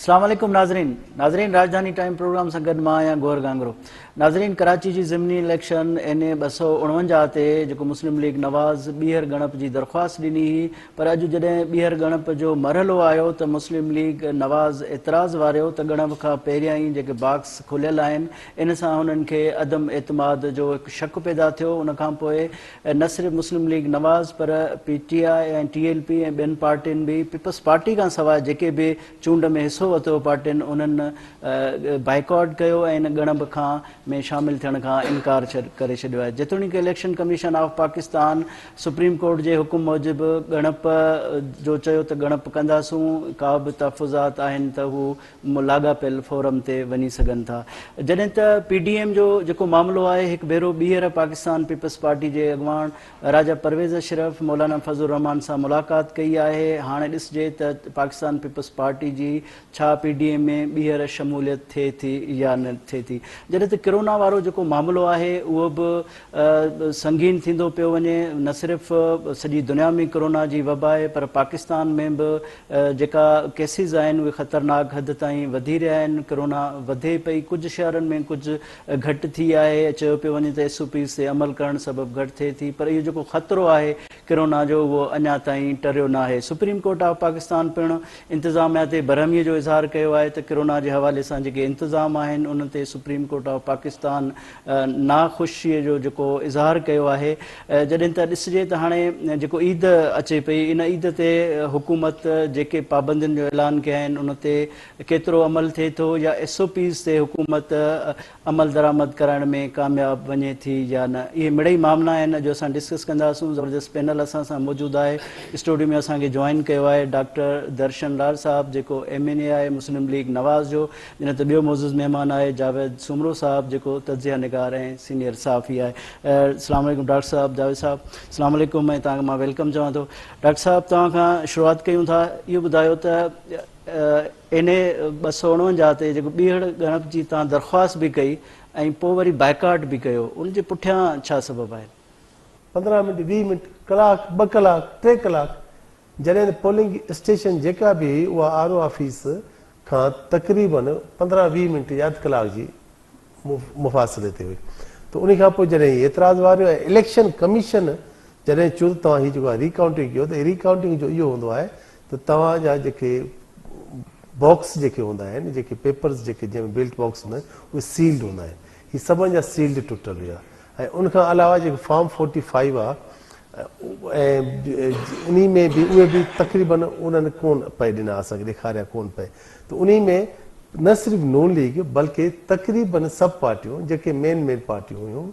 اسلام عليڪم ناظرين ناظرين راڄڌاني ٽائيم پروگرام سان گڏ مان آهيان گوهر گانگرو ناظرين ڪراچي جي ضمني اليڪشن اين اي 249 تي جيڪو مسلم ليگ نواز ٻيهر ڳڻپ جي درخواست ڏني هئي پر اڄ جڏهن ٻيهر ڳڻپ جو مرحلو آيو ته مسلم ليگ نواز اعتراض واريو ته ڳڻپ کان پهريان ئي جيڪي باڪس کليل آهن ان سان هنن کي عدم اعتماد جو هڪ شڪ پيدا ٿيو ان کان پوء نه صرف مسلم ليگ نواز پر P T I ۽ T L P ۽ ٻين پارٽين به پيپلز پارٽي کان سواء جيڪي به چونڊ ۾ حصو ورتو پارٽين انهن بائيڪاٽ ڪيو ۽ ان ڳڻپ کان ۾ شامل ٿيڻ کان انڪار ڪري ڇڏيو آهي جيتوڻيڪ election commission of Pakistan supreme court جي حڪم موجب ڳڻپ جو چيو ته ڳڻپ ڪنداسون ڪا به تحفظات آهن ته هو لاڳاپيل فورم تي وڃي سگهن ٿا جڏهن ته پي ڊي ايم جو جيڪو معاملو آهي هڪ ڀيرو ٻيهر پاڪستان پيپلز پارٽي جي اڳواڻ راجا پرويز اشرف مولانا فضل الرحمان سان ملاقات ڪئي آهي هاڻي ڏسجي ته پاڪستان پيپلز پارٽي جي ڇا پي ڊي ايم ۾ ٻيهر شموليت ٿئي ٿي يا نه ٿئي ٿي جڏهن ته ڪرونا وارو جيڪو معاملو آهي اهو به سنگين ٿيندو پيو وڃي نه صرف سڄي دنيا ۾ ڪرونا جي وبا آهي پر پاڪستان ۾ به جيڪا ڪيسز آهن اهي خطرناڪ حد تائين وڌي رهيا آهن، ڪرونا وڌي پئي، ڪجهه شهرن ۾ ڪجهه گهٽ ٿي آهي، چيو پيو وڃي ته ايس او پيز تي عمل ڪرڻ سبب گهٽ ٿئي ٿي پر اهو جيڪو خطرو آهي ڪرونا جو اهو اڃا تائين ٽريو ناهي. سپريم ڪورٽ آف پاڪستان پڻ انتظاميا تي برهمي جو اظهار ڪيو آهي ته ڪرونا جي حوالي سان جيڪي انتظام آهن انهن تي سپريم ڪورٽ آف پاڪستان ناخوشي جو جيڪو اظهار ڪيو آهي جڏهن ته ڏسجي ته هاڻي جيڪو عيد اچي پئي ان عيد تي حڪومت جيڪي پابندين جو اعلان ڪيا آهن ان تي ڪيترو عمل ٿئي ٿو يا ايس او پيز تي حڪومت عمل درآمد ڪرائڻ ۾ ڪامياب وڃي ٿي يا نه اهي مڙئي معاملا آهن جو اسان ڊسڪس ڪنداسون زبردست پينل اسان سان موجود آهي اسٽوڊيو ۾ اسان کي جوائن ڪيو آهي ڊاڪٽر درشن لال صاحب جيڪو ايم اين اي آهي مسلم ليگ نواز جو جڏهن ته ٻيو معزز مهمان آهي جاويد سومرو صاحب جيڪو تجزيه نگار ۽ سينيئر صحافي آهي. السلام عليڪم ڊاڪٽر صاحب جاويد صاحب السلام عليڪم ۽ توهان کي مان welcome چوان ٿو. ڊاڪٽر صاحب توهان کان شروعات ڪيون ٿا اهو ٻڌايو ته اين اي 249 تي جيڪو ٻيهر ڳڻپ جي توهان درخواست به ڪئي ۽ پوء وري بائيڪاٽ به ڪيو ان جي پٺيان ڇا سبب آهن؟ 15 منٽ، 20 منٽ، ڪلاڪ، ٻه ڪلاڪ، ٽي ڪلاڪ جڏهن ته پولنگ اسٽيشن جيڪا به هئي اها آر او آفيس کان تقريبن 15 20 منٽ يا اڌ ڪلاڪ جي مفاصلي تي هئي ته انهي کان پوء جڏهن هي اعتراض واريو ۽ اليڪشن ڪميشن جڏهن چيو ته توهان هي جيڪو آهي ري ڪائونٽنگ ڪيو ته ري ڪائونٽنگ جو اهو هوندو آهي ته توهان جا جيڪي باڪس جيڪي هوندا آهن جيڪي پيپرز جيڪي جنهن ۾ بيلٽ باڪس هوندا آهن اهي سيلڊ هوندا آهن هي سڀن جا سيلڊ ٽٽل هيا ۽ ان کان علاوه جيڪو فارم فورٽي فائيو آ ۽ انهي ۾ به اهي به تقريبن انهن ڪون پئي ڏنا اسان کي ڏيکاريا ڪون پئي ته انهي ۾ نه صرف نون ليگ بلڪه تقريبن سڀ پارٽيون جيڪي مين مين پارٽيون هيون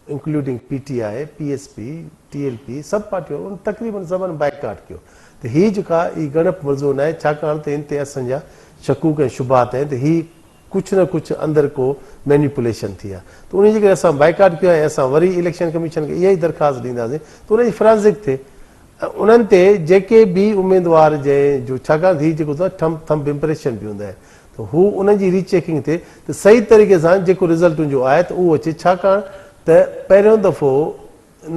including P T I P S P T L P سڀ پارٽيون ان تقريبن سڀن بائيڪاٽ ڪيو ته هي جيڪا هي ڳڻپ منظور ناهي ڇاڪاڻ ته هن تي اسان جا شڪوڪ ۽ شبهات آهن ته هي ڪجهه نه ڪجهه اندر ڪو مينيپوليشن ٿي آهي ته انهي جي ڪري اسان بائيڪاٽ ڪيو آهي ۽ اسان وري اليڪشن ڪميشن کي اها ئي درخواست ڏينداسين ته انهن جي فرانزڪ ٿئي ۽ انهن تي جيڪي به اميدوار جنهن جو ڇاڪاڻ ته هي جيڪو ٿا ٿمب ٿمب امپريشن به هوندا آهن ته هو انهن جي ري چيڪنگ ٿئي ته صحيح طريقي سان جيڪو رزلٽ ان جو آهي ته اهو اچي ڇاڪاڻ ته پهريون دفعو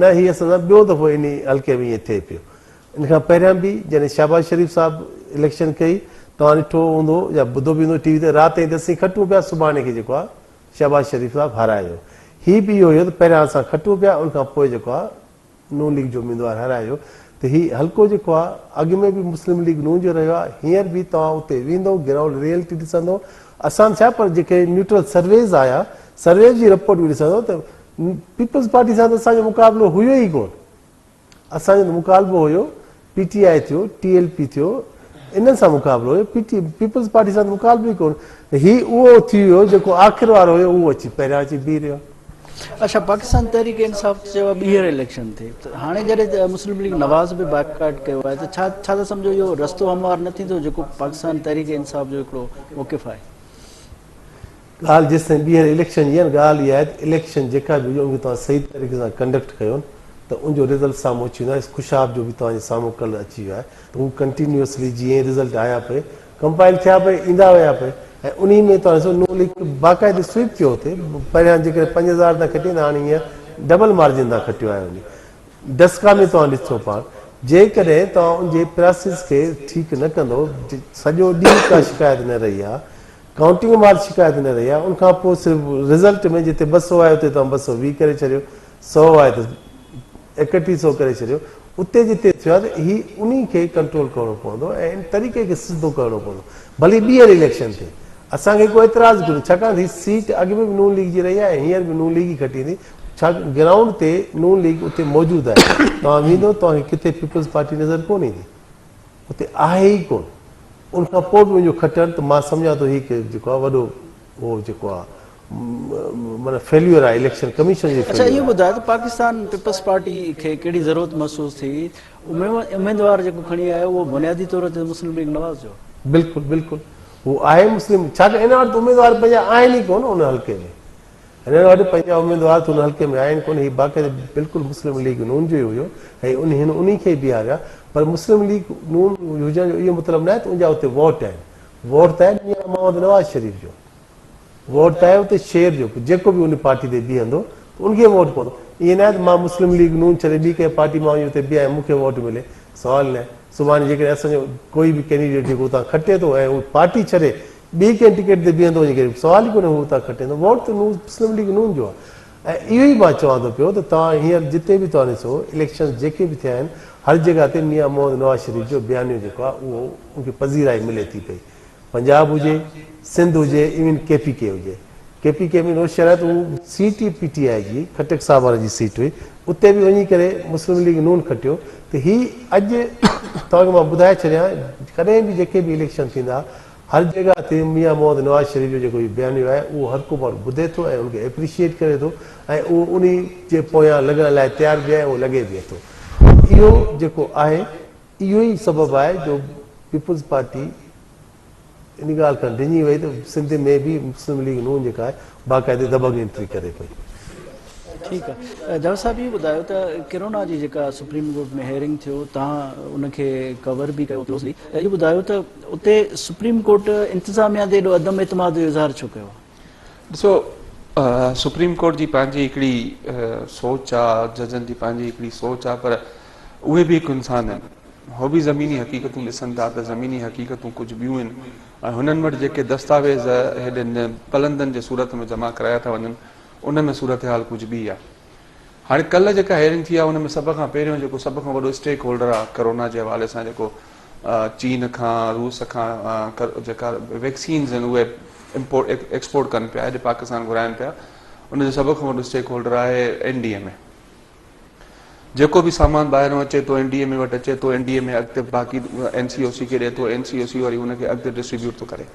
نه هي اسان سان ٻيو دفعو انهي حلقي ۾ ائين ٿئي پيو. ان کان پهريان به جڏهن شهباز شريف صاحب اليڪشن ڪئي توهان ڏٺو هوندو يا ٻڌو به هوندو ٽي وي تي رات تائين ته اسين کٽون پيا سڀاڻي کي جيڪو آهي شهباز شريف صاحب هارائي ويو. هي به اهو هيو ته پهريان اسان کٽون پيا ان کان پوء جيڪو آهي نون ليگ جو اميدوار هارائي ويو ته هي حلقو جيڪو آهي اڳ ۾ به مسلم ليگ نون جو رهيو آهي هينئر به توهان اتي ويندو گرائونڊ ريئلٽي ڏسندو اسان ڇا پر جيڪي نيوٽرل سرويز آيا سرويز جي رپورٽ به ڏسندو ته پيپلز پارٽي سان ته اسان جو مقابلو هيو ئي ڪونه. اسان جو ته مقالبو هيو پي ٽي آء ٿيو، ٽي ايل پي ٿيو، انهن سان مقابلو هيو، پي ٽي پيپلز پارٽي سان ته مقابلو ئي ڪونه. هي اهو ٿي ويو جيڪو آخر وارو هيو اهو اچي پهريان اچي بيهي رهيو. اڇا پاڪستان تحريڪ انصاف ته چيو آهي ٻيهر اليڪشن ٿئي ته هاڻي جڏهن مسلم ليگ نواز به بائيڪاٽ ڪيو آهي ته ڇا ڇا ٿا سمجهو اهو رستو هموار نه ٿيندو جيڪو پاڪستان تحريڪ انصاف جو هڪڙو موقف آهي. ڳالهه جيستائين ٻيهر اليڪشن جي آهي نه ڳالهه اها آهي ته اليڪشن جيڪا به هجي ان کي توهان صحيح طريقي سان ڪنڊڪٽ ڪيو ته ان جو رزلٽ سامهون اچي ويندو آهي خوشاب جو به توهان جي سامهون ڪلهه اچي ويو آهي ته هو ڪنٽينيوسلي جيئن ئي رزلٽ آيا پئي ڪمپائل ٿيا پئي ايندا ويا پئي ۽ انهي ۾ توهان ڏسو نون ليگ باقاعدي سوئپ ٿيو اتي پهريان جيڪڏهن 5000 تان کٽي ته هاڻي هينئر ڊبل مارجن تان کٽيو آهي وڃي ڊسڪا ۾ توهان ڏسو پاڻ جيڪڏهن توهان ان جي پراسيس کي ٺيڪ نه ڪندو، سڄو ڏينهن ڪا شڪايت نه رهي آ، ڪائونٽنگ مهل شڪايت نه رهي آ، ان کان پوء صرف رزلٽ ۾ جتي 200 آهي اتي توهان 220 ڪري ڇڏيو، سئو آهي ته 31 سئو ڪري ڇڏيو، اتي جتي ٿيو آهي ته هي انهي کي ڪنٽرول ڪرڻو پوندو ۽ ان طريقي کي سڌو ڪرڻو پوندو، ڀلي ٻيهر اليڪشن ٿئي اسان کي ڪو اعتراض ڪونهي، ڇاڪاڻ ته هي سيٽ اڳ ۾ به نون ليگ جي رهي آهي ۽ هينئر به نون ليگ ئي کٽيندي، ڇا گرائونڊ تي نون ليگ اتي موجود آهي، توهان ويندو توهان کي ڪٿي پيپلز پارٽي نظر ڪونه ايندي، اتي آهي ئي ڪونه، ان کان پوء به ان جو کٽڻ ته مان سمجهان ٿو هي هڪ جيڪو آهي وڏو اهو جيڪو آهي معنيٰ فيليور آهي اليڪشن ڪميشن جي اڇا فيليور اهو آهي. ٻڌايو ته پاڪستان پيپلز پارٽي کي ڪهڙي ضرورت محسوس ٿي اميدوار جيڪو کڻي آيو اهو بنيادي طور تي مسلم ليگ نواز جو. بلڪل بلڪل هو آهي مسلم ڇاڪاڻ هن وٽ اميدوار پنهنجا آهن ئي ڪونه ان حلقي ۾ هنن وٽ پنهنجا اميدوار ته ان حلقي ۾ آهن ڪونه، هي باقاعده بلڪل مسلم ليگ نون جو ئي هيو ۽ ان هن انهي کي ئي بيهاريو آهي پر مسلم ليگ نون هجڻ جو اهو مطلب ناهي ته ان جا اتي ووٽ آهن، ووٽ ته آهي ميان محمد نواز شريف جو، ووٽ ته آهي اتي شير جو، جيڪو به ان پارٽي تي بيهندو ته ان کي ووٽ پوندو، ائين ناهي ته مان مسلم ليگ نون ڇڏي ٻي ڪنهن پارٽي مان وڃي اتي بيهان ۽ مون کي ووٽ ملي، سوال ئي ناهي، سڀاڻي جيڪڏهن اسان جو ڪوئي به ڪينڊيڊيٽ جيڪو اتان کٽي ٿو ۽ هو پارٽي ڇڏي ٻي ڪنهن ٽڪيٽ تي بيهندو وڃي ڪري سوال ئي ڪونهي هو اتان کٽيندو ووٽ ته مسلم ليگ نون جو آهي ۽ اهو ئي مان چوان ٿو پيو ته توهان هينئر جتي به توهان ڏسو اليڪشنز جيڪي به ٿيا آهن هر جڳهه تي ميان محمد نواز شريف جو بيانيو جيڪو آهي اهو ان کي پذيرائي ملي ٿي پئي پنجاب هجي سنڌ هجي ايون ڪي پي ڪي هجي ڪي پي ڪي ۾ نوشهره ته هو سيٽ ئي پي ٽي آء جي خٽڪ صاحب وارن جي سيٽ هئي اتي به وڃي ڪري مسلم ليگ نون کٽيو ته هي اڄ توهان کي مان ٻڌائي ڇڏيان ڪڏهن به جيڪي به اليڪشن ٿيندا هر جڳهه تي ميان محمد نواز شريف جو جيڪو هي بيانيو آهي اهو هر ڪو ماڻهو ٻڌي ٿو ۽ ان کي ايپريشيئيٽ ڪري ٿو ۽ اهو انهي جي پويان لڳڻ لاء تيار به آهي ۽ اهو لڳي به ٿو. اهو جيڪو آهي اهو ئي سبب آهي جو پيپلز پارٽي ان ڳالهه کان ڊڄي وئي ته سنڌ ۾ به مسلم ليگ نون جيڪا آهي باقاعدي دبنگ انٽري ڪري پئي. ٺيڪ آ جاويد صاحب اهو ٻڌايو ته ڪرونا جي جيڪا سپريم ڪورٽ ۾ هيئرنگ ٿيو توهان ان کي ڪور به ڪيو ڪلوزلي اهو ٻڌايو ته اتي سپريم ڪورٽ انتظاميا تي ايڏو عدم اعتماد جو اظهار ڇو ڪيو؟ ڏسو سپريم ڪورٽ جي پنهنجي هڪڙي سوچ آ ججن جي پنهنجي هڪڙي سوچ آ پر اهي به هڪ انسان آهن هو به زميني حقيقتون ڏسن ٿا ته زميني حقيقتون ڪجهه ٻيون آهن ۽ هنن وٽ جيڪي دستاويز هيڏن پلندن جي صورت ۾ جمع ڪرايا ٿا وڃن ان ۾ صورتحال ڪجهه ٻي آهي. هاڻي ڪلهه جيڪا هيئرنگ ٿي آهي ان ۾ سڀ کان پهريون جيڪو سڀ کان وڏو اسٽيڪ هولڊر آهي ڪرونا جي حوالي سان جيڪو چين کان روس کان جيڪا ويڪسينز آهن اهي امپورٽ ايڪسپورٽ ڪن پيا هيڏي پاڪستان گهرائن پيا ان جو سڀ کان وڏو اسٽيڪ هولڊر آهي اين ڊي ايم اي. جيڪو به سامان ٻاهران اچي ٿو اين ڊي ايم اي وٽ اچي ٿو اين ڊي ايم اي اڳتي باقي اين سي او سي کي ڏي ٿو اين سي او سي وري ان کي اڳتي ڊسٽريبيوٽ ٿو ڪري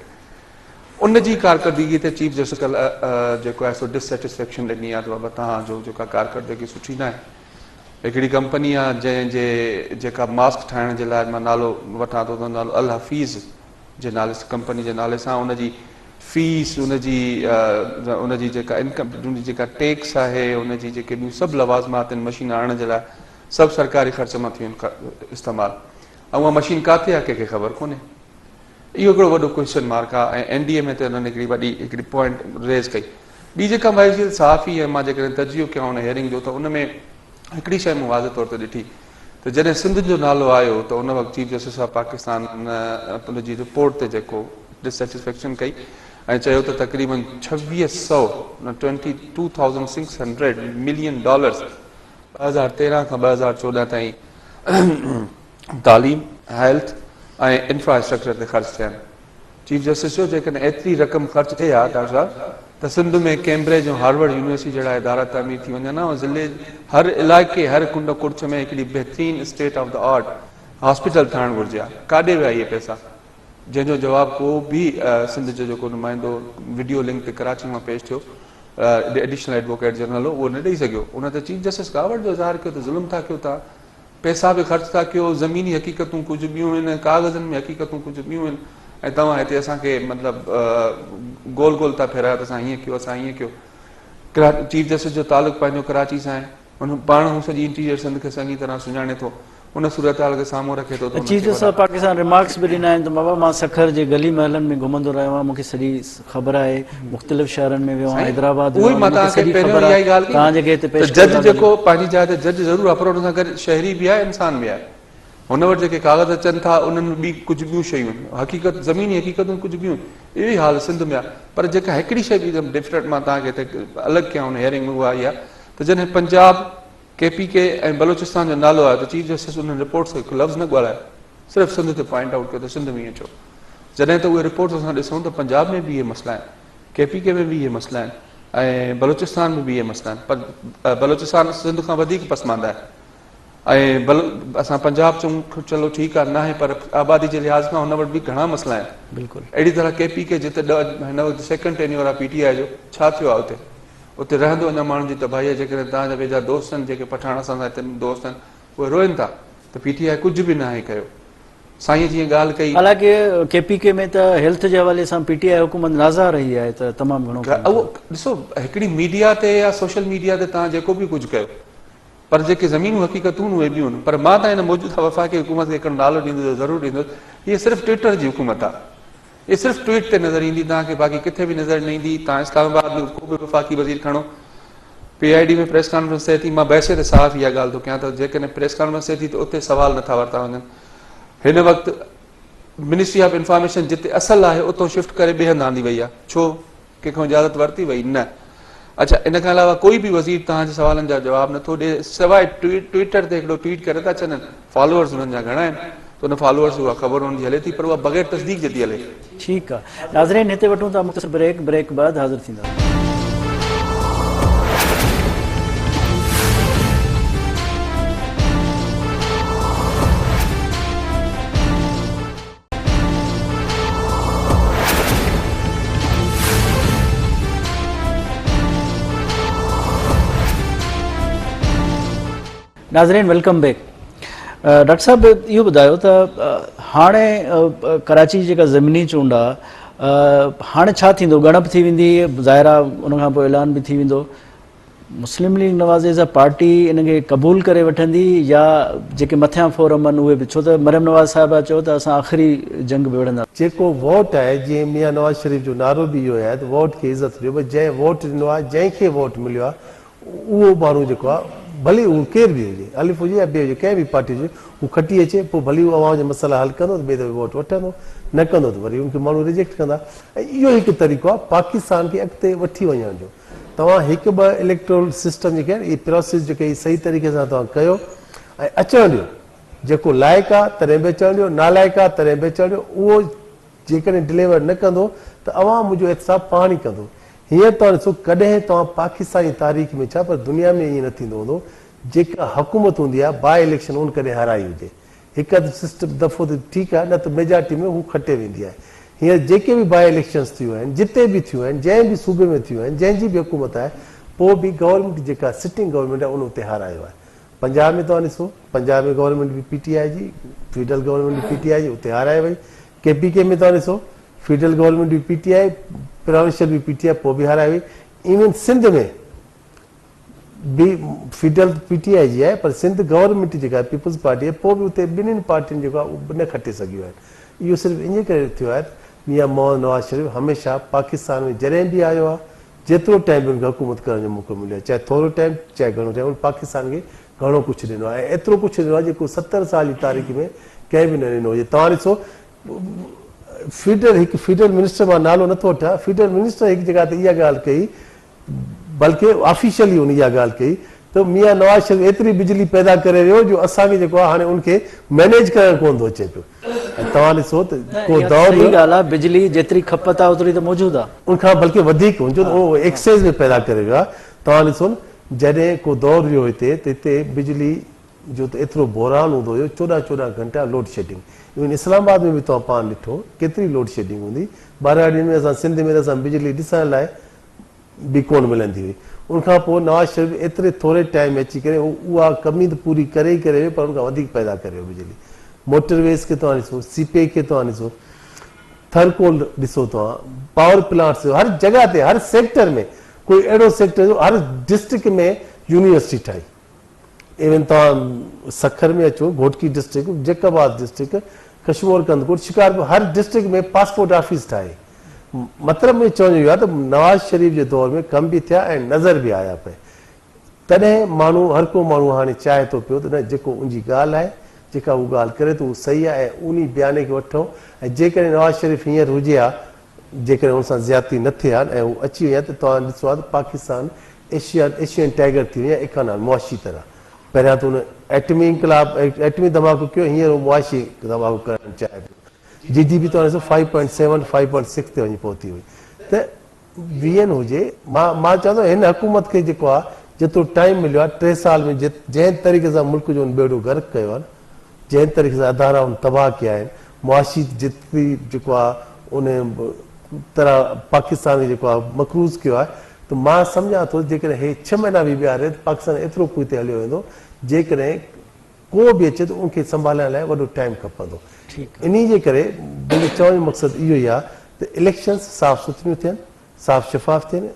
ان جي ڪارڪردگي تي چيف جسٽس ڪلهه جيڪو آهي سو ڊس سيٽسفيڪشن ڏني آهي ته بابا توهان جو جيڪا ڪارڪردگي سٺي ناهي هڪڙي ڪمپني آهي جنهن جي جيڪا ماسڪ ٺاهڻ جي لاء مان نالو وٺان ٿو ته نالو الحفيظ جي نالي ڪمپني جي نالي سان ان جي فيس ان جي ان جي جيڪا انڪم ان جي جيڪا ٽيڪس آهي ان جي جيڪي ٻيون سڀ لوازمات آهن مشين آڻڻ جي لاء سڀ سرڪاري خرچ مان ٿيون آهن استعمال ۽ اها مشين ڪاٿي آهي ڪنهن کي خبر ڪونهي اهو هڪڙو وڏو ڪوئسچن مارڪ آهي ۽ اين ڊي ايم اي تي انهن هڪڙي وڏي هڪڙي پوائنٽ ريز ڪئي ٻي جيڪا مائي صحافي ۽ مان جيڪڏهن تجزيو ڪيان ان هيئرنگ جو ته ان ۾ هڪڙي شيء مون واضح طور تي ڏٺي ته جڏهن سنڌ جو نالو آيو ته ان وقت چيف جسٽس آف پاڪستان ان جي رپورٽ تي جيڪو ڊس سيٽسفيڪشن ڪئي ۽ چيو ته تقريبن ڇويهه سئو، 22,600، ملين ڊالرز 2013 کان 2014 تائين تعليم، هيلٿ ۽ انفراسٽرڪچر تي خرچ ٿيا آهن. چيف جسٽس چيو جيڪڏهن ايتري رقم خرچ ٿئي ها ڊاڪٽر صاحب ته سنڌ ۾ ڪيمبرج ۽ هارورڊ يونيورسٽي جهڙا ادارا تعمير ٿي وڃن ها ۽ ضلعي هر علائقي هر ڪنڊ ڪڙڇ ۾ هڪڙي بهترين state of the art hospital ٺاهڻ گهرجي ها ڪاڏي ويا اهي پئسا جنهن جو جواب ڪو به سنڌ جو جيڪو نمائندو وڊيو لنڪ تي ڪراچي مان پيش ٿيو ايڊيشنل ايڊووڪيٽ جنرل هو اهو نه ڏئي سگهيو ان تي چيف جسٽس ڪاوڙ جو اظهار ڪيو ته ظلم ٿا ڪيو توهان پئسا به خرچ ٿا ڪيو، زميني حقيقتون ڪجهه ٻيون آهن، ڪاغذن ۾ حقيقتون ڪجهه ٻيون آهن ۽ توهان هتي اسان کي مطلب گول گول ٿا ڦيرايو ته اسان هيئن ڪيو اسان هيئن ڪيو. چيف جسٽس جو تعلق پنهنجو ڪراچي سان آهي، ان پاڻ هو سڄي انٽيريئر سنڌ کي چڱي طرح سڃاڻي ٿو، ان صورتحال کي سامهون رکي ٿو ته ان چيف کي جسٽس وڏا. آف پاڪستان ريمارڪس به ڏنا آهن ته بابا مان سکر جي گلي محلن ۾ گهمندو رهيو آهيان مون کي سڄي خبر آهي مختلف شهرن ۾ ويو آهيان سائين حيدرآباد اهو ويو ئي آهيان مان مون کي توهان کي سڄي پهريون خبر اها آهي ئي ڳالهه ڪئي توهان نه جيڪي هتي ته پيش جج ڪيو ٿا جيڪو پنهنجي جاء تي جج ضرور آهي پر ان سان گڏ شهري به آهي انسان به آهي. هن وٽ جيڪي ڪاغذ اچن ٿا انهن ۾ ٻي ڪجهه ٻيون شيون آهن. حقيقت زميني حقيقتون ڪجهه ٻيون آهن. اهو ئي حال سنڌ ۾ آهي. پر جيڪا هڪڙي شيء ٻي ڊفرنٽ مان توهان کي هتي الڳ ڪيان ان هيئرنگ ۾ اها اها ته جڏهن پنجاب، ڪي پي ڪي ۽ بلوچستان جو نالو آيو ته چيف جسٽس انهن رپورٽس کي هڪ لفظ نه ڳالهايو. صرف سنڌ تي پوائنٽ آئوٽ ڪيو ته سنڌ ۾ ائين ڇو؟ جڏهن ته اهي رپورٽس اسان ڏسون ته پنجاب ۾ به اهي مسئلا آهن. ڪي پي ڪي ۾ به اهي مسئلا آهن ۽ بلوچستان ۾ به اهي مسئلا آهن پر بلوچستان سنڌ کان وڌيڪ پسمانده آهي ۽ اسان پنجاب چئون چلو ٺيڪ آهي ناهي پر آبادي جي لحاظ کان هن وٽ به گهڻا مسئلا آهن بلڪل اهڙي طرح ڪي پي ڪي جتي هن وقت سيڪنڊ ٽينيور آهي پي ٽي آء جو ڇا ٿيو آهي اتي اتي رهندو اڃا ماڻهن جي تباهي آهي جيڪڏهن توهان جا ويجها دوست آهن جيڪي پٺاڻ اسان سان هتي دوست آهن اهي روئن ٿا ته پي ٽي آء ڪجهه به ناهي ڪيو سائين جيئن ڳالهه ڪئي. حالانڪه ڪي پي ڪي ۾ ته هيلٿ جي حوالي سان پي ٽي آء حڪومت نازا رهي آهي ته تمام گهڻو ڪم اهو ڏسو هڪڙي ميڊيا تي يا سوشل ميڊيا تي توهان جيڪو به ڪجهه ڪيو پر جيڪي زمينون حقيقتون اهي ٻيون آهن پر مان ته هن موجوده وفاقي حڪومت کي هڪڙو نالو ڏيندس ته ضرور ڏيندس هيء صرف ٽوئٽر جي حڪومت آهي هي صرف ٽوئيٽ تي نظر ايندي توهان کي باقي ڪٿي به نظر نه ايندي توهان اسلام آباد ۾ ڪو به وفاقي وزير کڻو P I D ۾ press conference ٿئي ٿي مان بحثيت صحافي اها ڳالهه ٿو ڪيان ته جيڪڏهن پريس ڪانفرنس ٿئي ٿي ته اتي سوال نٿا ورتا وڃن هن وقت منسٽري آف انفارميشن جتي اصل آهي اتو شفٽ ڪري ٻئي هنڌ آندي وئي آهي ڇو ڪنهن کان اجازت ورتي وئي؟ نه. اڇا ان کان علاوه ڪوئي به وزير توهان جي سوالن جا جواب نٿو ڏي سواء ٽوئيٽر تي هڪڙو ٽوئيٽ ڪري ٿا ڇڏن فالوورز انهن جا گهڻا آهن ته ان فالوورز اها خبر انهن جي هلي ٿي پر اها بغير تصديق جي ٿي هلي. ٺيڪ آ ناظرين هتي وٺون ٿا مختصر بريڪ بريڪ بعد حاضر ٿينداسين. ناظرين welcome back doctor صاحب اهو ٻڌايو ته هاڻي ڪراچي جي جيڪا ضمني چونڊ آ هاڻي ڇا ٿيندو ڳڻپ ٿي ويندي ظاهر آ ان کان پوء اعلان به ٿي ويندو Muslim League Nawaz as a party ان کي قبول ڪري وٺندي يا جيڪي مٿيان فورم آهن اهي به ڇو ته مريم نواز صاحبه چيو ته اسان آخري جنگ به وڙهنداسين. جيڪو ووٽ آهي جيئن ميان نواز شريف جو نعرو به اهو ئي آهي ته ووٽ کي عزت ڏيو بس جنهن ووٽ ڏنو آهي جنهن کي ووٽ مليو آهي اهو ماڻهو جيڪو آهي ڀلي اهو ڪير به هجي الف هجي يا بي هجي ڪنهن به پارٽي جو هو کٽي اچي پوء ڀلي هو عوام جا مسئلا حل ڪندو ته ٻئي دفعي ووٽ وٺندو نه ڪندو ته وري ان کي ماڻهو ريجيڪٽ ڪندا ۽ اهو هڪ طريقو آهي پاڪستان کي اڳتي وٺي وڃڻ جو. توهان هڪ ٻه اليڪٽرول سسٽم جيڪي آهن اهي پراسيس جيڪي اهي صحيح طريقي سان توهان ڪيو ۽ اچڻ ڏيو جيڪو لائق آهي تڏهن به اچڻ ڏيو نالائق آهي تڏهن به اچڻ ڏيو اهو جيڪڏهن ڊليور نه ڪندو ته عوام منهنجو احتساب پاڻ ئي ڪندو هينئر توهان ڏسو ڪڏهن توهان پاڪستان جي تاريخ ۾ ڇا پر دنيا ۾ ائين نه ٿيندو هوندو جيڪا حڪومت هوندي آهي باء اليڪشن ان ڪڏهن هارائي هجي هڪ اڌ سسٽم دفعو ته ٺيڪ آهي نه ته ميجارٽي ۾ هو کٽي ويندي آهي. هينئر جيڪي به باء اليڪشنز ٿيون آهن، جتي به ٿيون آهن، جنهن به صوبي ۾ ٿيون آهن، جنهن جي به حڪومت آهي، پوء به گورنمينٽ جيڪا سٽنگ گورنمينٽ آهي ان اتي هارايو آهي. پنجاب ۾ توهان ڏسو، پنجاب ۾ گورنمينٽ به پي ٽي آء جي، فيڊرل گورنمينٽ به پي ٽي آء جي اتي هارائي وئي. ڪي پي ڪي ۾ توهان ڏسو، فيڊرل گورنمينٽ به پي ٽي آء، پراونشل به پي ٽي آء پوء به هارائي وئي. ايون سنڌ ۾ به فيڊرل ته پي ٽي آء جي آهي پر سنڌ گورنمينٽ جيڪا آهي پيپلز پارٽي آهي پوء به اتي ٻنهين پارٽين جيڪو آهي اهو نه کٽي سگهيون آهن اهو صرف انجي ڪري ٿيو آهي ته ميان محمد نواز شريف هميشه پاڪستان ۾ جڏهن به آيو آهي جيترو ٽائيم به ان کي حڪومت ڪرڻ جو موقعو مليو آهي چاهي ٿورو ٽائيم چاهي گهڻو ٽائيم ان پاڪستان کي گهڻو ڪجهه ڏنو آهي ۽ ايترو ڪجهه ڏنو آهي جيڪو 70 سال جي تاريخ ۾ ڪنهن به نه ڏنو هجي توهان ڏسو فيڊرل هڪ فيڊرل منسٽر مان نالو نٿو وٺان فيڊرل منسٽر هڪ جڳهه تي اها ڳالهه ڪئي بلڪه آفيشلي هن اها ڳالهه ڪئي ته ميان نواز شريف ايتري بجلي پيدا ڪري ويو جو اسان کي جيڪو آهي هاڻي ان کي مئنيج ڪرڻ ڪونه ٿو اچي پيو ۽ توهان ڏسو ته ڪو دور صحيح ڳالهه آهي بجلي جيتري کپت آهي اوتري ته موجود آهي. ان کان بلڪه وڌيڪ هن چيو ته اهو ايڪسيس ۾ پيدا ڪري ويو آهي توهان ڏسو نه جڏهن ڪو دور هيو هتي ته هتي بجلي جو ته ايترو بحران هوندو هيو چوڏهن چوڏهن گهنٽا لوڊ شيڊنگ ايون اسلام آباد ۾ به توهان پاڻ ڏٺو ڪيتري لوڊ شيڊنگ هوندي ٻهراڙين ۾ اسان سنڌ ۾ ته اسان بجلي ڏسڻ لاء به ڪونه ملندي هئي. ان کان پوء نواز شريف ايتري ٿوري ٽائيم ۾ اچي ڪري اها ڪمي ته پوري ڪري ئي ڪري ويو پر ان کان وڌيڪ پيدا ڪري ويو بجلي. موٽر ويز کي توهان ڏسو، سي پيڪ کي توهان ڏسو، ٿر ڪول ڏسو توهان، پاور پلانٽس ڏسو، هر جڳهه تي هر سيڪٽر ۾ ڪوئي اهڙو سيڪٽر جو هر ڊسٽرڪٽ ۾ يونيورسٽي ٺاهي. ايون توهان سکر ۾ اچو، Ghotki district, Jacobabad district, Kashmore Kandhkot, Shikarpur هر ڊسٽرڪٽ ۾ پاسپورٽ آفيس ٺاهي. مطلب منهنجو چوڻ جو اهو آهي ته نواز شريف جي دور ۾ ڪم به ٿيا ۽ نظر به آيا پئي. تڏهن ماڻهو هر ڪو ماڻهو هاڻي چاهي ٿو پيو ته نه جيڪو ان جي ڳالهه آهي جيڪا هو ڳالهه ڪري ٿو اهو صحيح آهي ۽ انهي بياني کي وٺون ۽ جيڪڏهن نواز شريف هينئر هجي ها جيڪڏهن ان سان زيادتي نه ٿئي ها ۽ هو اچي وڃي ها ته توهان ڏسو ها ته پاڪستان ايشيا ايشين ٽائيگر ٿي وڃي ها ايڪانامي معاشي طرح پهريان ته هن ايٽمي انقلاب ايٽمي ڌماڪو ڪيو هينئر هو معاشي ڌماڪو ڪرڻ چاهي پيو جي ڊي پي توهان ڏسو five point seven five point six تي وڃي پهتي هئي ته ويئن هجي مان مان چوان ٿو هن حڪومت کي جيڪو آ جيترو ٽائيم مليو آ ٽي سال ۾ جنهن طريقي سان ملڪ جو هن ٻيڙو غرق ڪيو آ نه جنهن طريقي سان ادارا هن تباهه ڪيا آهن معاشي جيتري جيڪو آ ان طرح پاڪستان کي جيڪو آ مقروض ڪيو آهي ته مان سمجهان ٿو جيڪڏهن هي ڇهه مهينا به ٻيا رهي ته پاڪستان ايترو پوئتي هليو ويندو جيڪڏهن ڪو به اچي ته ان کي سنڀالڻ لاء وڏو ٽائيم کپندو. انهي جي ڪري منهنجو چوڻ جو مقصد اهو ئي آهي ته اليڪشنز صاف سٿريون ٿين، صاف شفاف ٿين،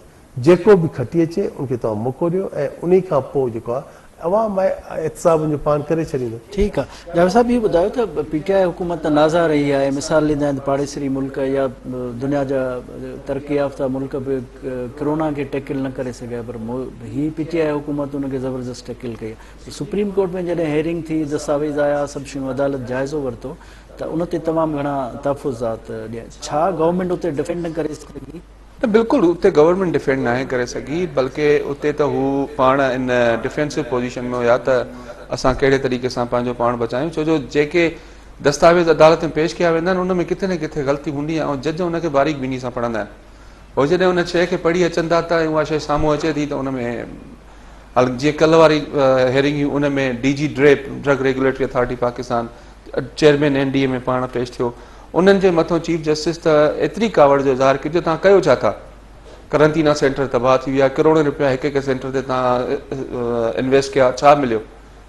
جيڪو به کٽي اچي ان کي توهان موقعو ڏيو ۽ انهي کان پوء جيڪو آهي عوام آهي احتساب ان جو پاڻ ڪري ڇڏيندو. ٺيڪ آ جاويد صاحب اهو ٻڌايو ته پي ٽي آء حڪومت ته نازا رهي آهي مثال ڏيندا آهن ته پاڙيسري ملڪ يا دنيا جا ترقي يافته ملڪ به ڪرونا کي ٽيڪل نه ڪري سگهيا پر هي پي ٽي آء حڪومت ان کي زبردست ٽيڪل ڪئي آهي. سپريم ڪورٽ ۾ جڏهن هيئرنگ ٿي، دستاويز آيا، سڀ شيون عدالت جائزو ورتو ته ان تي تمام گهڻا تحفظات ڏيا. ڇا گورنمينٽ اتي ڊفينڊ نه ڪري سگهي؟ نه بلڪل اتي گورنمينٽ ڊفينڊ ناهي ڪري سگهي بلڪه اتي ته هو پاڻ ان ڊفينسو پوزيشن ۾ هيا ته اسان ڪهڙي طريقي سان پنهنجو پاڻ بچايون ڇو جو جيڪي دستاويز عدالت ۾ پيش ڪيا ويندا آهن ان ۾ ڪٿي نه ڪٿي غلطي هوندي آهي ۽ جج ان کي باريڪ بيني سان پڙهندا آهن هو جڏهن ان شيء کي پڙهي اچن ٿا ته اها شيء سامهون اچي ٿي ته ان ۾ هل جيئن ڪلهه واري هيئرنگ هئي ان ۾ D G DRAP, drug regulatory authority Pakistan, chairman N D M A پاڻ پيش ٿيو. انهن جي مٿون چيف جسٽس ته ايتري ڪاوڙ جو اظهار ڪيو جو توهان ڪيو ڇا ٿا؟ قرنطينه سينٽر تباهه ٿي ويا، ڪروڙين رپيا هڪ هڪ سينٽر تي توهان انويسٽ ڪيا، ڇا مليو؟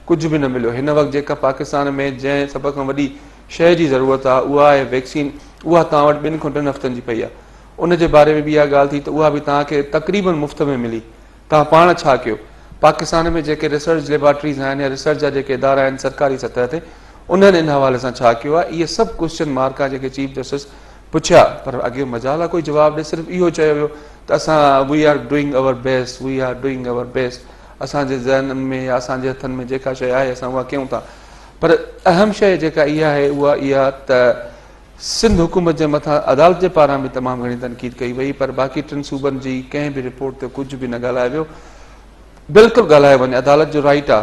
ڪجهه به نه مليو. هن وقت جيڪا پاڪستان ۾ جنهن سڀ کان وڏي شيء جي ضرورت آهي اها آهي ويڪسين، اها توهان وٽ ٻن کان ٽن هفتن جي پئي آهي. ان جي باري ۾ به اها ڳالهه ٿي ته اها به توهان کي تقريبن مفت ۾ ملي. توهان پاڻ ڇا ڪيو؟ پاڪستان ۾ جيڪي ريسرچ ليبارٽريز آهن يا ريسرچ جا جيڪي ادارا آهن سرڪاري سطح تي انهن ان حوالي سان ڇا ڪيو آهي؟ اهي سڀ ڪوئسچن مارڪ آهن جيڪي چيف جسٽس پڇيا پر اڳيو مجال آهي ڪوئي جواب ڏي صرف اهو چيو ويو ته اسان we are doing our best we are doing our best اسان جي ذهنن ۾ يا اسان جي هٿن ۾ جيڪا شيء آهي اسان اها ڪيون ٿا پر اهم شيء جيڪا اها آهي اها اها ته سنڌ حڪومت جي مٿان عدالت جي پاران به تمام گهڻي تنقيد ڪئي وئي پر باقي ٽن صوبن جي ڪنهن به رپورٽ تي ڪجهه به نه ڳالهايو ويو. بلڪل ڳالهايو وڃي عدالت جو رائيٽ آ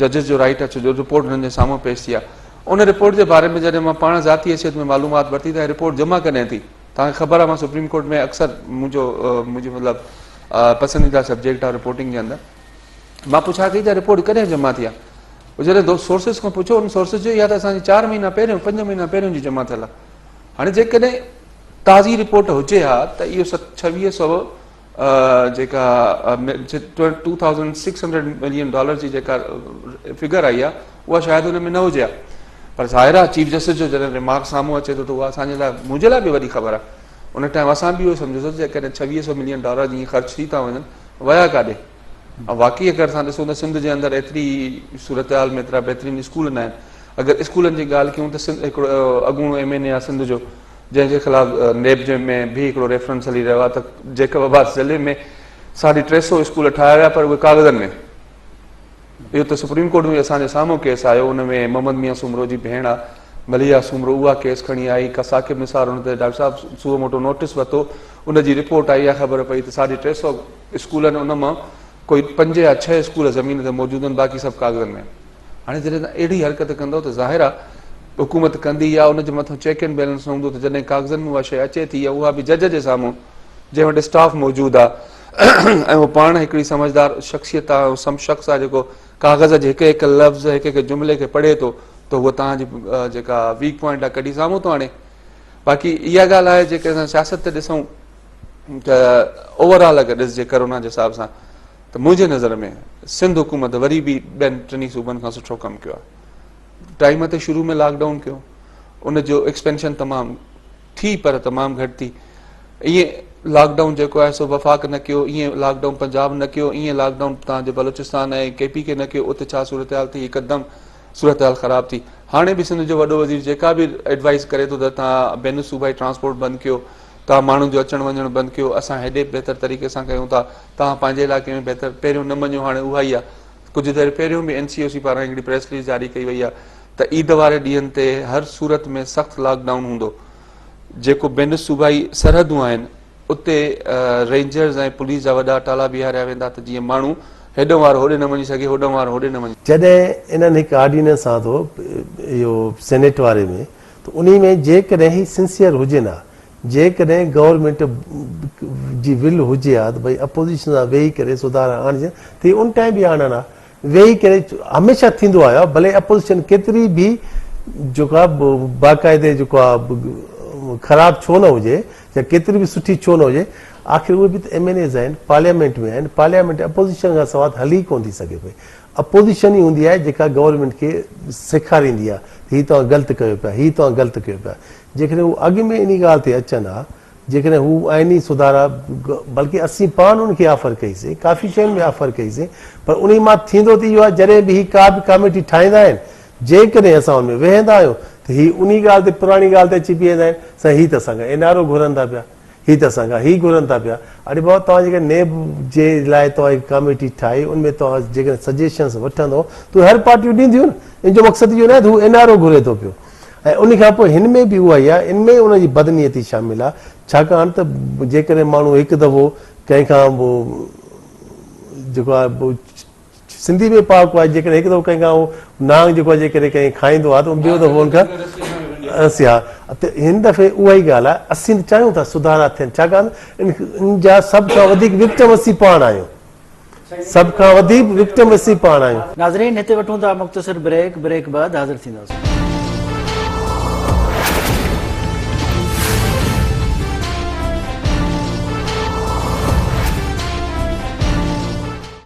ججز جو رائيٽ آ ڇو جو رپورٽ انهن جي سامهون پيش ٿي آ ان رپورٽ جي باري ۾ جڏهن مان پاڻ ذاتي حيثيت ۾ معلومات ورتي ته رپورٽ جمع ڪڏهن ٿي توهان کي خبر آ مان سپريم ڪورٽ ۾ اڪثر منهنجو منهنجو مطلب پسنديده سبجيڪٽ آ رپورٽنگ جي اندر مان پڇا ڪئي ته رپورٽ ڪڏهن جمع ٿي آ جڏهن دوست سورسز کان پڇيو ان سورسز چيو اها ته اسان جي چار مهينا پهريون پنج مهينا پهريون جي جمع ٿيل آهي هاڻي جيڪڏهن تازي رپورٽ هجي ها ته اهو ڇويهه سو جيڪا 2600 ملين ڊالر جي جيڪا فگر آئي آهي اها شايد ان ۾ نه هجي ها پر ظاهر آهي چيف جسٽس جو جڏهن ريمارڪ سامهون اچي ٿو ته اها اسان جي لاء منهنجي لاء به وڏي خبر آهي ان ٽائيم اسان به اهو سمجهيوسين جيڪڏهن ڇويهه سو ملين ڊالر جيئن خرچ ٿي ٿا وڃن ويا ڪاڏي ۽ واقعي اگر اسان ڏسون ته سنڌ جي اندر ايتري صورتحال ۾ ايترا بهترين اسڪول نه آهن اگر اسڪولن جي ڳالهه ڪيون ته سنڌ هڪڙو اڳوڻو ايم اين اي آهي سنڌ جو جنهن جي خلاف نيب جي ۾ به هڪڙو ريفرنس هلي رهيو آهي ته جيڪب آباد ضلعي ۾ ساڍي ٽي سو اسڪول ٺاهيا ويا پر اهي ڪاغذن ۾ اهو ته سپريم ڪورٽ ۾ اسان جي سامهون ڪيس آيو ان ۾ محمد ميان سومرو جي ڀيڻ آ مليحه سومرو اها ڪيس کڻي آئي ڪا ثاقب نثار ان تي ڊاڪٽر صاحب سوئو موٽو نوٽيس ورتو ان جي رپورٽ آئي اها خبر پئي ته ساڍي ٽي سو اسڪول آهن ان مان ڪوئي پنج يا ڇهه اسڪول زمين تي موجود آهن باقي سڀ ڪاغذن ۾ آهن هاڻي جڏهن توهان اهڙي حرڪت ڪندو ته ظاهر آهي حڪومت ڪندي يا ان جي مٿان چيڪ اينڊ بيلنس نه هوندو ته جڏهن ڪاغذن ۾ اها شيء اچي ٿي يا اها به جج جي سامهون جنهن وٽ اسٽاف موجود آهي ۽ هو پاڻ هڪڙي سمجهدار شخصيت آهي ۽ سم شخص آهي جيڪو ڪاغذ جي هڪ هڪ لفظ هڪ هڪ جملي کي پڙهي ٿو ته هو توهان جي جيڪا ويڪ پوائنٽ آهي ڪڍي سامهون ٿو آڻي باقي اها ڳالهه آهي جيڪڏهن اسان سياست تي ڏسون ته اوور آل اگر ڏسجي ڪرونا جي حساب سان ته منهنجي نظر ۾ سنڌ حڪومت وري به ٻين ٽنهي صوبن کان سٺو ڪم ڪيو آهي ٽائيم تي شروع ۾ لاڪ ڊائون ڪيو ان جو ايڪسپينشن تمام ٿي پر تمام گهٽ ٿي ائين لاڪ ڊائون جيڪو آهي سو وفاق نه ڪيو ائين لاڪ ڊائون پنجاب نه ڪيو ائين لاڪ ڊائون تان جو بلوچستان ۽ ڪي پي ڪي نه ڪيو اتي ڇا صورتحال ٿي هڪدم صورتحال خراب ٿي هاڻي به سنڌ جو وڏو وزير جيڪا به ايڊوائس ڪري ٿو ته تان بين الصوبائي ٽرانسپورٽ بند ڪيو توهان ماڻهن جو اچڻ وڃڻ بند ڪيو، اسان هيڏي بهتر طريقي سان ڪيون ٿا، توهان پنهنجي علائقي ۾ بهتر پهريون نه مڃيو هاڻي اها ئي آهي. ڪجهه دير پهريون به اين سي او سي پاران هڪڙي پريس رليز جاري ڪئي وئي آهي ته عيد واري ڏينهن تي هر صورت ۾ سخت لاڪ ڊائون هوندو، جيڪو بين الصوبائي سرحدون آهن اتي رينجرز ۽ پوليس جا وڏا اٽالا بيهاريا ويندا ته جيئن ماڻهو هيڏهون وارو هوڏي نه وڃي سگهي هوڏهون وارو هوڏي نه وڃي. جڏهن انهن هڪ آرڊيننس آندو اهو سينيٽ واري ۾ ته انهي ۾ جيڪڏهن هي سنسيئر هجن ها جيڪڏهن گورنمينٽ جي ول هجي ها ته ڀئي اپوزيشن سان ويهي ڪري سڌارا آڻجن ته هي ان ٽائيم به آڻن ها ويهي ڪري هميشه ٿيندو آيو آهي ڀلي اپوزيشن ڪيتري به جيڪو آهي باقاعدي جيڪو آهي خراب ڇو نه هجي يا ڪيتري به سٺي ڇو نه هجي آخر اهي به ته ايم اين ايز آهن پارليامينٽ ۾ آهن پارليامينٽ اپوزيشن کان سواء هلي ڪونه ٿي سگهي پئي اپوزيشن ئي هوندي آهي جيڪا گورنمينٽ کي سيکاريندي آهي هي توهان غلط ڪيو پيا هي توهان غلط ڪيو پيا جيڪڏهن هو اڳ ۾ انهي ڳالهه تي اچن ها جيڪڏهن هو آئيني سڌارا بلڪه اسين پاڻ ان کي آفر ڪئي سين ڪافي شين ۾ آفر ڪئي سين پر انهي مان ٿيندو ته اهو آهي جڏهن به هي ڪا به ڪاميٽي ٺاهيندا آهن جيڪڏهن اسان ان ۾ ويهندا آهيون ته هي انهي ڳالهه تي پراڻي ڳالهه تي اچي بيهندا آهن سائين هي ته اسان کان اين آر او گهرن ٿا پيا هي ته اسان کان هي گهرن ٿا پيا اڙي بابا توهان جيڪڏهن نيب جي لاء توهان هڪ ڪاميٽي ٺاهي ان ۾ توهان جيڪڏهن سجيشنس وٺندو ته هر پارٽيون ڏينديون نه ان جو مقصد اهو ناهي ته هو اين آر او گهري ٿو پيو ۽ ان کان پوء هن ۾ به اها ئي آهي، ان ۾ ان جي بدنيتي شامل آهي، ڇاڪاڻ ته جيڪڏهن ماڻهو هڪ دفعو ڪنهن کان جيڪو آهي سنڌي ۾ پهاڪو آهي جيڪڏهن هڪ دفعو ڪنهن کان اهو نانگ جيڪو آهي جيڪڏهن ڪنهن کائيندو آهي ته ٻيو دفعو ان کان رسي ها ته هن دفعي اها ئي ڳالهه آهي اسين ته چاهيون ٿا سڌارا ٿين ڇاڪاڻ ان جا سڀ کان وڌيڪ وڪٽم اسين پاڻ آهيون. سڀ کان وڌيڪ وڪٽم اسين پاڻ آهيون. ناظرين هتي وٺون ٿا مختصر بريڪ، بريڪ بعد حاضر ٿينداسون.